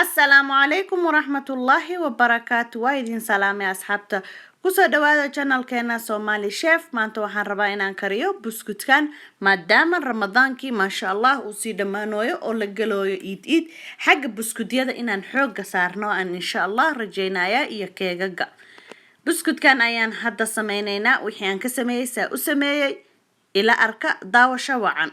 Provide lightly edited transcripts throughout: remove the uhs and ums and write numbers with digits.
Asalaamu calaykum waraxmatullaahi wabarakaatu. Waa idin salaamay, asxaabta. Kusoo dhawaada channelkeena Somali Chef. Maanta waxaan rabaa inaan kariyo buskutkan, maadaama Ramadaankii, maasha Allah, uu sii dhammaanayo oo la galooyo Iid Iid. Xagga buskutyada inaan xooga saarno aan insha Allah rajeynaya, iyo keegaga. Buskutkan ayaan hadda sameyneynaa. Wixii aan ka sameeyey, saa u sameeyey, ila arka. Daawasho wacan.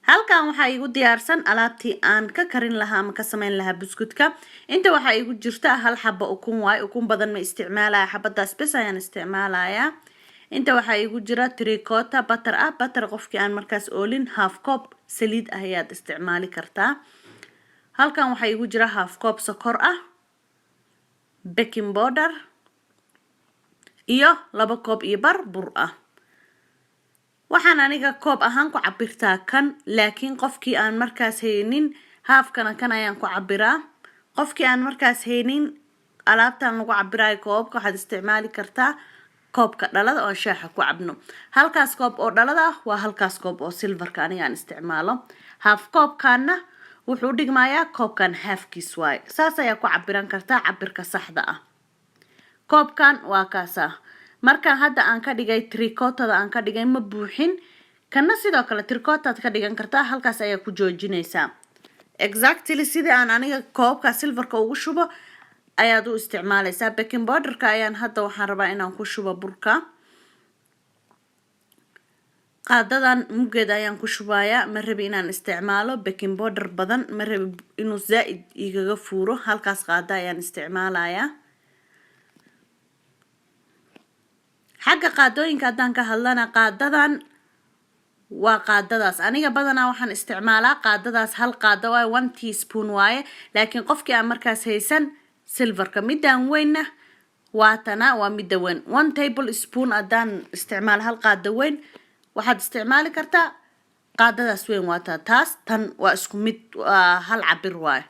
Halkan waxaa igu diyaarsan alaabtii aan ka karin lahaa ama ka sameyn lahaa buskutka. Inta waxaa igu jirta hal xaba ukun waay. Ukun badan ma isticmaalaya, xabadaas bes ayaan isticmaalayaa. Inta waxaa igu jira 3/4 butter ah. Butter qofkii aan markaas oolin, half cup saliid ah ayaad isticmaali kartaa. Halkan waxaa igu jira half cup sokor ah, baking powder iyo 2.5 koob bur ah. Waxaan aniga koob ahaan ku cabirtaa kan, laakiin qofkii aan markaas haynin halfkana, kan ayaan ku cabiraa. Qofkii aan markaas haynin alaabtan lagu cabiraayo koobabka, waxaad isticmaali kartaa koobka dhalada oo shaaxa ku cabno. Halkaas koob oo dhalada ah waa halkaas koob oo silverka aniga aan isticmaalo. Half koobkaana wuxuu dhigmayaa koobkan halfkiis waaye. Saas ayaa ku cabiran kartaa. Cabirka saxda ah koobkan waa kaasa. Markaan hadda aan ka dhigay 3/4-da aan ka dhigay, ma buuxin. Kana sidoo kale 3/4-aad ka dhigan kartaa, halkaas ayaa ku joojinaysaa. Exactly sidii aan aniga koobka silverka ugu shubo ayaad u isticmaalaysaa. Baking powderka ayaan hadda waxaan rabaa inaan ku shubo burka. Qaadadan muggeeda ayaan ku shubayaa. Ma rabi inaan isticmaalo baking powder badan, ma rabi inuu zaa-id igaga fuuro. Halkaas qaada ayaan isticmaalayaa. Xagga qaadooyinka haddaan ka hadlana, qaadadan waa qaadadaas. Aniga badanaa waxaan isticmaalaa qaadadaas. Hal qaado waaye, 1 teaspoon waaye. Laakiin qofkii aan markaas haysan silverka, midaan weynna waatana, waa midda weyn. 1 table spoon haddaan isticmaalo, hal qaado weyn, waxaad isticmaali kartaa qaadadaas weyn. Waata taas, tan waa isku mid, waa hal cabir waaye.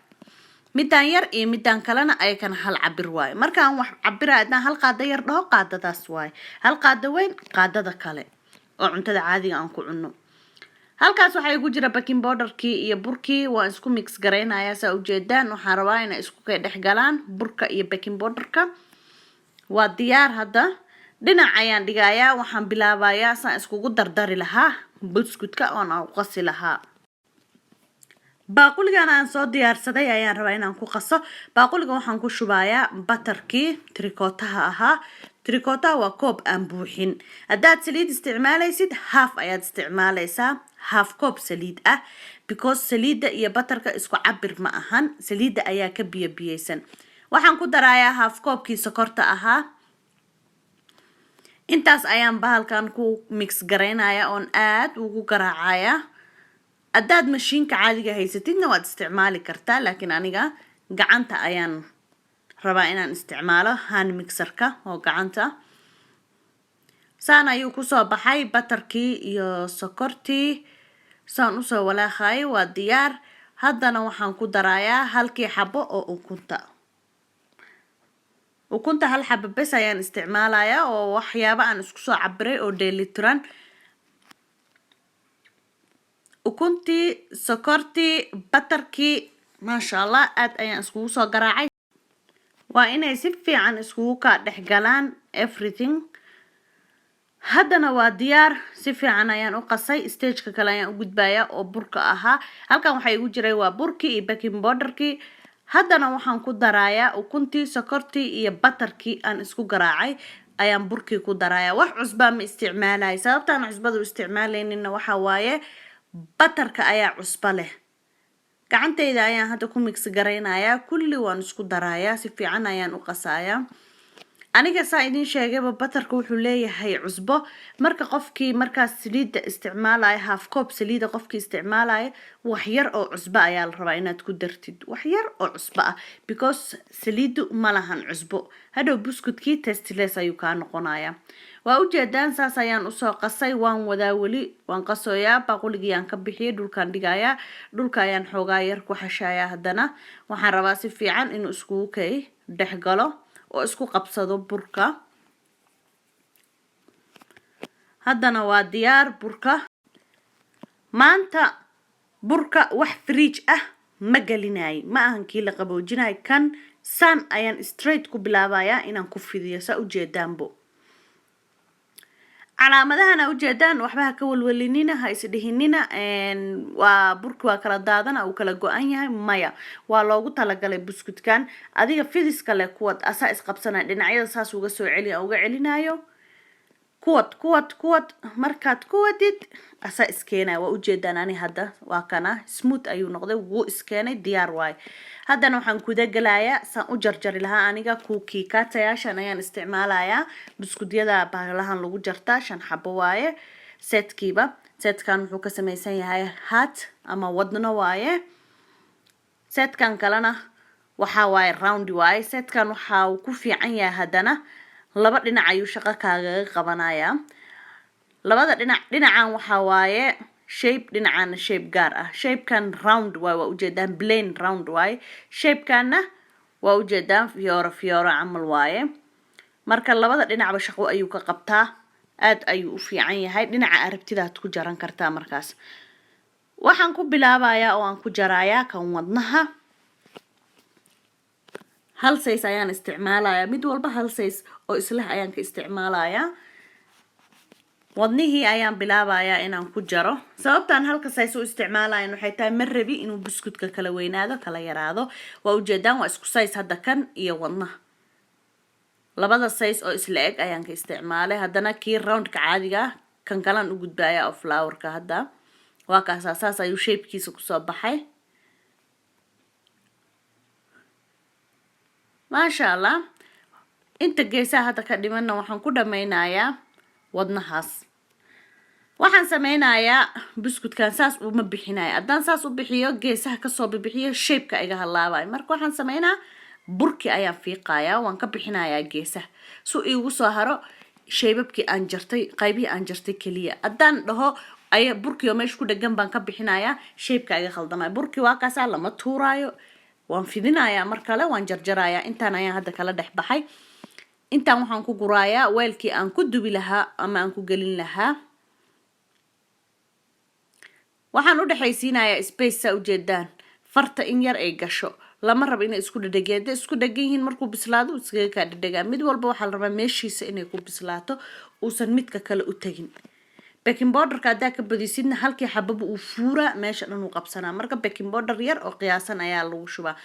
Midaan yar iyo midaan kalena ayakana hal cabir waaye. Markaan wax cabira, haddaan hal qaado yar dhaho, qaadadaas waaye. Hal qaado weyn, qaadada kale oo cuntada caadiga aan ku cunno. Halkaas waxaa igu jira baking powderkii iyo burkii. Waan isku mix garaynayaa. Saa ujeedaan, waxaan rabaa inay isku kay dhex galaan burka iyo baking powderka. Waa diyaar. Hadda dhinac ayaan dhigayaa. Waxaan bilaabayaa saan iskugu dardari lahaa buskutka oon aan u qasi lahaa. Baaquligan aan soo diyaarsaday ayaan rabaa inaan ku qaso. Baaquliga waxaan ku shubayaa butterkii 3/4-ha ahaa. 3/4-ha waa koob aan buuxin. Haddaad saliid isticmaalaysid, half ayaad isticmaalaysaa, half koob saliid ah, because saliidda iyo butterka isku cabir ma ahan. Saliidda ayaa ka biyo biyeysan. Waxaan ku darayaa half koobkii sokorta ahaa. Intaas ayaan bahalkan ku mix garaynaya oon aad ugu garaacaya. Haddaad mashiinka caadiga haysatidna, waad isticmaali kartaa, laakiin aniga gacanta ayaan rabaa inaan isticmaalo, hand mixerka oo gacanta. Saan ayuu kusoo baxay butterkii iyo sokortii. Saan usoo walaaqayay, waa diyaar. Haddana waxaan ku darayaa halkii xabo oo ukunta. Ukunta hal xabo bes ayaan isticmaalayaa, oo waxyaabo aan isku soo cabiray oo dheelitiran. Ukuntii, sokortii, butterkii, maasha Allah, aad ayaan iskugu soo garaacay. Waa inay si fiican iskugu kaa dhex galaan everything. Haddana waa diyaar, si fiican ayaan u qasay. Stageka kale ayaan u gudbayaa oo burka ahaa. Halkan waxaa igu jiray waa burkii iyo baking powderkii. Haddana waxaan ku darayaa ukuntii, sokortii iyo butterkii aan isku garaacay ayaan burkii ku darayaa. Wax cusbaa ma isticmaalaya. Sababtaan cusbada u isticmaalaynina waxaa waaye butterka ayaa cusbo leh. Gacantayda ayaan hadda ku mix garaynayaa. Kulli waan isku darayaa, si fiican ayaan u qasayaa. Aniga saa idin sheegayba, butterka wuxuu leeyahay cusbo. Marka qofkii markaas saliidda isticmaalaya, half cup saliida qofkii isticmaalaya, wax yar oo cusbo ayaa la rabaa inaad ku dartid, wax yar oo cusbo ah, because saliiddu ma lahan cusbo. Hadhow buskutkii tasteless ayuu kaa noqonaya. Waa ujeedaan, saas ayaan usoo qasay. Waan wadaa, weli waan qasoyaa. Baaquligii aan ka bixiyay, dhulkaan dhigayaa. Dhulka ayaan xoogaa yar ku xashayaa. Haddana waxaan rabaa si fiican inuu iskugu kay dhex galo oo isku qabsado burka. Haddana waa diyaar burka. Maanta burka wax fridge ah Ma gelinaayo, ma ahan kii la qaboojinayo. Kan saan ayaan straight ku bilaabayaa inaan ku fidiyo. Saa ujeedaanbo, calaamadahan a ujeedaan, waxba ha ka walwalinina, ha isdhihinina waa burki waa kala daadana, uu kala go-an yahay. Maya, waa loogu talagalay buskudkan. Adiga fidiska leh kuwad asaa isqabsanaya, dhinacyada saas uga soo celi, uga celinayo. Kuwad, kuwad, kuwad. Markaad ku wadid asaa iskeenaya. Waa ujeedaan, ani hadda waa kana, smooth ayuu noqday, wuu iskeenay, diyaar waaye. Haddana waxaan kudagalayaa saan u jarjari lahaa aniga. Cookie cutter-yaashan ayaan isticmaalayaa, buskudyada baalahan lagu jartaa. Shan xabo waaye setkiiba. Setkan wuxuu ka samaysan yahay heart ama wadno waaye. Setkan kalena waxaa waaye round waaye. Setkan waxa uu ku fiican yahay, haddana laba dhinac ayuu shaqo kaagaga qabanayaa. Labada dhinac, dhinacan waxaa waaye shape, dhinacana shape gaar ah. Shapekan round waay, waa ujeedaan, plain round waaye. Shapekanna waa ujeedaan, fiyooro fiyooro camal waaye. Marka labada dhinacba shaqo ayuu ka qabtaa, aad ayuu u fiican yahay. Dhinaca aragtidaad ku jaran kartaa. Markaas waxaan ku bilaabayaa oo aan ku jarayaa kan wadnaha. Hal size ayaan isticmaalayaa, mid walba hal size oo isleh ayaan ka isticmaalayaa. Wadnihii ayaan bilaabayaa inaan ku jaro. Sababtaan halka size u isticmaalayan waxay tahay, ma rabi inuu buskudka kala weynaado, kala yaraado. Waa ujeedaan, waa isku size hadda kan iyo wadnaha. Labada size oo isla eg ayaan ka isticmaalay. Haddana kii roundka caadiga ah, kan kalaan u gudbaya oo flowerka. Hadda waa kaasaa, saas ayuu shapekiisa kusoo baxay, maasha Allah. Inta geesaha hadda ka dhimanna waxaan ku dhameynayaa wadnahaas. Waxaan sameynayaa, buskudkan saas uma bixinayo. Haddaan saas u bixiyo, geesaha kasoo bibixiyo, shapeka iga halaabayo. Marka waxaan sameynaa, burki ayaan fiiqayaa, waan ka bixinayaa geesaha, su iigu soo haro shape-abkii aan jartay, qaybihii aan jartay keliya. Haddaan dhaho ay burkii oo meesha ku dhegan baan ka bixinayaa, shapeka iga khaldamaya. Burkii waa kaasaa, lama tuuraayo, waan fidinayaa, mar kale waan jarjarayaa. Intaan ayaan hadda kala dhex baxay. Intaan waxaan ku guraayaa weelkii aan ku dubi lahaa ama aan ku gelin lahaa. Waxaan u dhexaysiinayaa space, saa ujeedaan, farta in yar ay gasho. Lama rabo inay isku dhedhegeen. Hadday isku dhegan yihiin, markuu bislaado uu iskaga kaa dhedhegaa. Mid walba waxaa la rabaa meeshiisa inay ku bislaato, uusan midka kale u tegin. Baking powderka haddaa ka badisidna, halkii xababa uu fuuraa, meesha dhan uu qabsanaa. Marka baking powder yar oo qiyaasan ayaa lagu shubaa.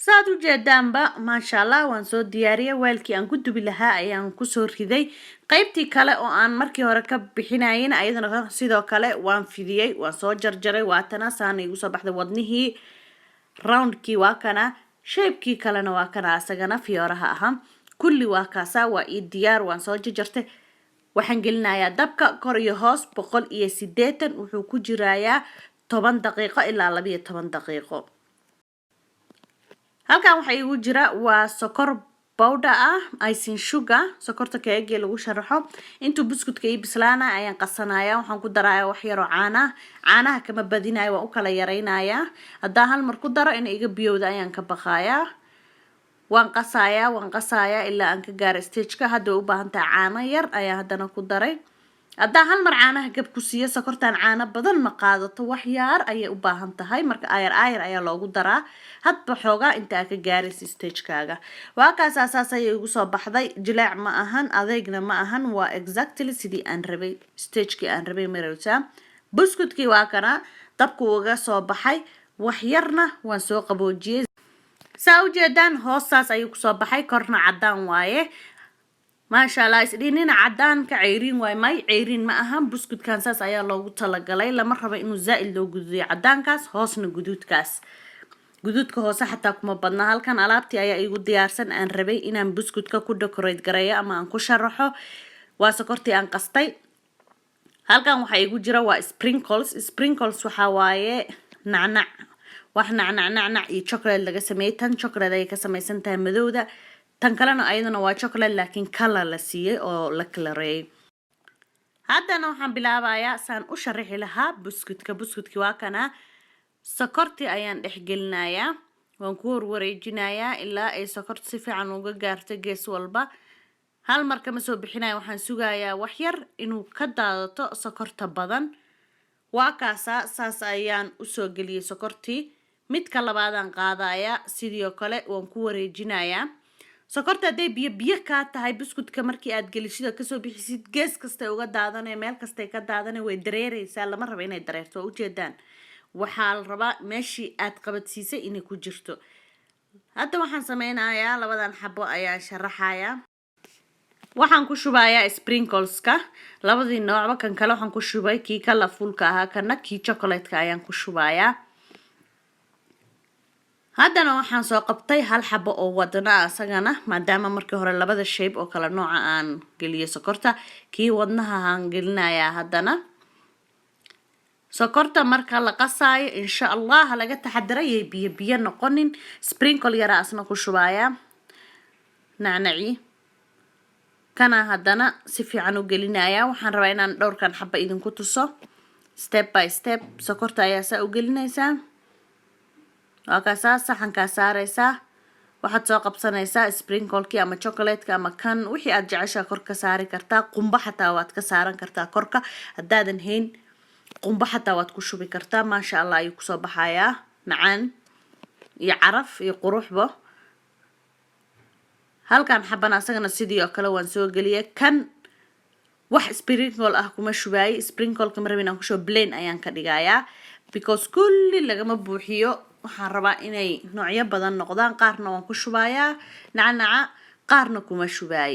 Saad ujeedaanba, maasha Allah, waan soo diyaariyay. Weelkii aan ku dubi lahaa ayaan kusoo riday. Qaybtii kale oo aan markii hore ka bixinayin, ayadana sidoo kale waan fidiyey, waan soo jarjaray. Waatana, saana igu soo baxday. Wadnihii roundkii waa kana, shapekii kalena waa kana, asagana fiyooraha ahaa. Kulli waa kaasaa, waa ii diyaar, waan soo jarjartay. Waxaan gelinayaa dabka kor iyo hoos 180. Wuxuu ku jirayaa 10 daqiiqo ilaa 12 daqiiqo. Halkan waxaa iigu jira waa sokor powder ah, icing sugar, sokorta keegii lagu sharaxo. Intuu buskudka ii bislaana ayaan qasanaya. Waxaan ku darayaa wax yaroo caana. Caanaha kama badinayo, waan u kala yaraynayaa. Haddaan hal mar ku daro, in iga biyowda ayaan ka baqayaa. Waan qasayaa, waan qasayaa ilaa aan ka gaaro stageka hadda way u baahan tahay. Caano yar ayaa haddana ku daray. Haddaan hal mar caanaha gab ku siiyo, sokortaan caano badan ma qaadato, wax yaar ayay u baahan tahay. Marka ayar ayar ayaa loogu daraa, hadba xoogaa inta aa ka gaaraysa stagekaaga. Waa kaasaa, saas ayay igu soo baxday. Jileec ma ahan, adeegna ma ahan, waa exactly sidii aan rabay, stagekii aan rabay marowsaa. Buskudkii waa kana, dabku uga soo baxay, wax yarna waan soo qaboojiyey. Saa ujeedaan, hoostaas ayuu kusoo baxay, korna caddaan waaye, maasha Allah. Isdhiinina cadaanka ceyriin waay, may, ceyriin ma ahan. Buskudkan saas ayaa loogu talagalay. Lama rabo inuu zaa-id loo guduudiyo cadaankaas, hoosna guduudkaas, guduudka hoose xataa kuma badna. Halkan alaabtii ayaa iigu diyaarsan aan rabay inaan buskudka ku decorate gareeyo ama aan ku sharaxo. Waa sokortii aan qastay. Halkan waxaa iigu jira waa sprinkles. Sprinkles waxaa waaye nacnac, wax nacnac, nacnac iyo chocolate laga sameeyey. Tan chocolate ayay ka samaysan tahay madowda. Tan kalena ayadana waa chocolate, laakiin color la siiyey oo la kalareeyey. Haddana waxaan bilaabayaa saan u sharaxi lahaa buskudka. Buskudki waa kana. Sokortii ayaan dhexgelinayaa, waan ku warwareejinayaa ilaa ay sokorta si fiican uga gaarto gees walba. Hal mar kama soo bixinaya, waxaan sugayaa wax yar inuu ka daadato sokorta badan. Waa kaasaa, saas ayaan usoo geliyey sokortii. Midka labaadaan qaadayaa, sidoo kale waan ku wareejinayaa sokorta. Hadday biyo biyo kaa tahay, buskutka markii aad gelishid oo kasoo bixisid, gees kastay uga daadanay, meel kastay ka daadanay, way dareereysaa. Lama raba inay dareerto. Waa ujeedaan, waxaa la rabaa meeshii aad qabadsiisay inay ku jirto. Hadda waxaan sameynayaa, labadan xabo ayaan sharaxayaa. Waxaan ku shubayaa sprinkleska labadii noocba. Kan kale waxaan ku shubay kii colorfulka ahaa, kana kii chocolateka ayaan ku shubayaa. Haddana waxaan soo qabtay hal xabo oo wadna ah isagana, maadaama markii hore labada shape oo kale nooca aan geliyay sokorta, kii wadnaha aan gelinayaa. Haddana sokorta marka la qasaayo, insha Allah, ha laga taxadarayay biyo biyo noqonin. Sprinkle yaraa asna ku shubayaa, nacnaci kana haddana si fiican u gelinaya. Waxaan rabaa inaan dhowrkan xaba idinku tuso step by step. Sokorta ayaa saa u gelinaysaa, waa kaasaa. Saxankaa saareysaa, waxaad soo qabsanaysaa sprinklekii ama chocolateka ama kan wixii aad jeceshaa kor ka saari kartaa. Qumbo xataa waad ka saaran kartaa korka. Haddaadan hayn qumbo xataa waad ku shubi kartaa. Maasha Allah ayuu kusoo baxayaa, macaan iyo caraf iyo quruxbo. Halkan xabana asagana sidii oo kale waan soo geliyay. Kan wax sprinkle ah kuma shubaayay, sprinkleka ma rabin aan ku shubo, plain ayaan ka dhigayaa, because kulli lagama buuxiyo. Waxaan rabaa inay noocyo badan noqdaan. Qaarna waan ku shubayaa nacnaca, qaarna kuma shubaay.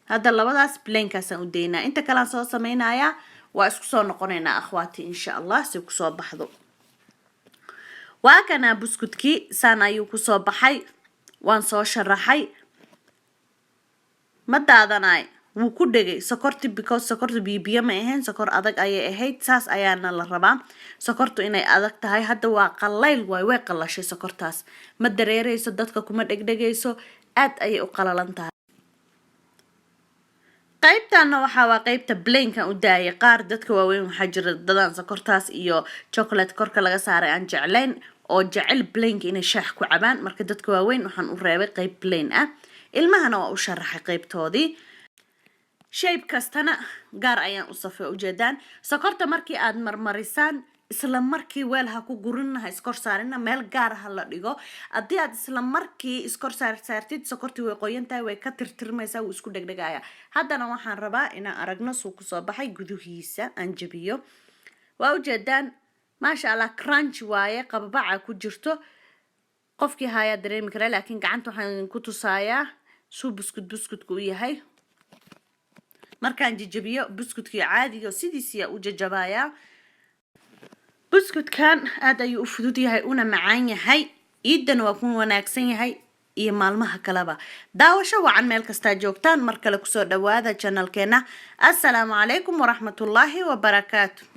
Hadda labadaas plainkaasaan u daynaa, inta kalean soo sameynayaa. Waa isku soo noqonaynaa, akhwaati, insha Allah, si kusoo baxdo. Waa kanaa buskudkii, saan ayuu kusoo baxay. Waan soo sharaxay, ma daadanay, wuu ku dhegay sokorti, because sokorta biyo biyo ma ahayn, sokor adag ayay ahayd. Saas ayaana la rabaa sokortu inay adag tahay. Hadda waa qalayl waay, way qalashay sokortaas, ma dareereyso, dadka kuma dhegdhegayso, aad ayay u qalalan tahay. Qaybtana waxaa waa qaybta plainkan u daayay. Qaar dadka waaweyn waxaa jira dadaan sokortaas iyo chocolate korka laga saaray aan jeclayn, oo jecel plainka inay shaax ku cabaan. Marka dadka waaweyn waxaan u reebay qayb plain ah, ilmahana waa u sharaxay qaybtoodii. Shape kastana gaar ayaan u safay. Ujeedaan, sokorta markii aad marmarisaan, isla markii weel ha ku gurin, ha iskor saarina, meel gaar ha la dhigo. Haddii aad isla markii iskor saar saartid, sokortii way qoyan tahay, way ka tirtirmaysaa, wuu isku dhegdhegaya. Haddana waxaan rabaa inaan aragno suu kusoo baxay guduhiisa. Aan jabiyo, waa ujeedaan, maasha Allah, crunch waaye, qababaca ku jirto qofkii hayaa dareemi karaa, laakiin gacanta waxaan idinku tusayaa suu buskud buskudka u yahay. Markaan jajabiyo buskudkii caadiga sidiisiyaa u jajabayaa. Buskudkan aad ayuu u fudud yahay una macaan yahay, iidana waa ku wanaagsan yahay iyo maalmaha kaleba. Daawasho wacan meel kastaa joogtaan. Mar kale kusoo dhawaada channelkeena. Assalaamu calaykum waraxmatullaahi wabarakaatu.